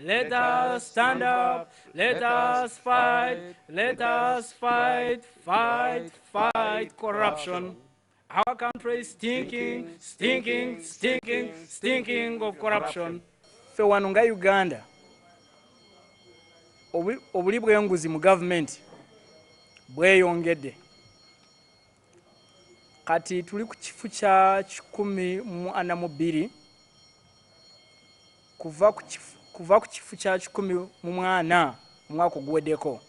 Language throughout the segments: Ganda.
Let us stand up, let us fight, let us fight, fight, fight corruption. Our country is stinking, stinking, stinking, stinking of corruption. Ffe wano nga Uganda, obuli bw'enguzi mu gavumenti bweyongedde. Kati tuli ku kifo kya 142 kuva ku kifo kya 104 omwaka oguweddeko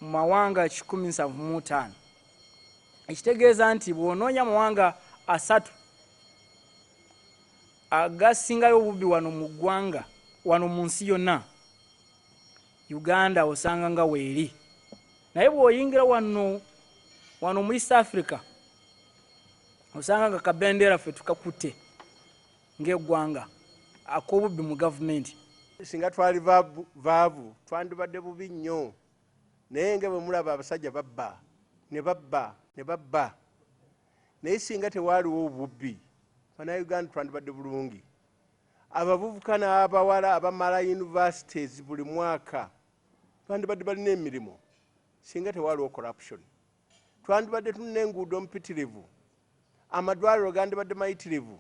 mu mawanga 175. Ekitegeeza nti bw'onoonya amawanga 3 agasingayo obubbi wano mu ggwanga, wano mu nsi yonna, Uganda osanga nga weeri. Naye bw'oyingira wano mu East Africa osanga nga kabendera ffe tukakutte ng'eggwanga ak'obubbi mu gavumenti. Singa twali vaavu twandibadde bubi nnyo, naye nga bwe mulaba abasajja babba ne babba ne babba, naye singa tewaaliwo obubbi Bannayuganda twandibadde bulungi. Abavubuka n'abawala abamala universities buli mwaka twandibadde balina emirimu singa tewaaliwo corruption. Twandibadde tulina enguudo mpitirivu, amadwaliro gandibadde mayitirivu,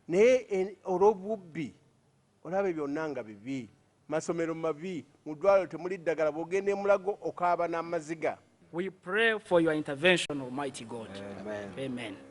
naye olw'obubbi olaba byonna nga bibi, masomero mabi, mu ddwaliro temuli ddagala, bw'ogenda e Mulago okaaba n'amaziga. We pray for your intervention, Almighty God. Amen. Amen.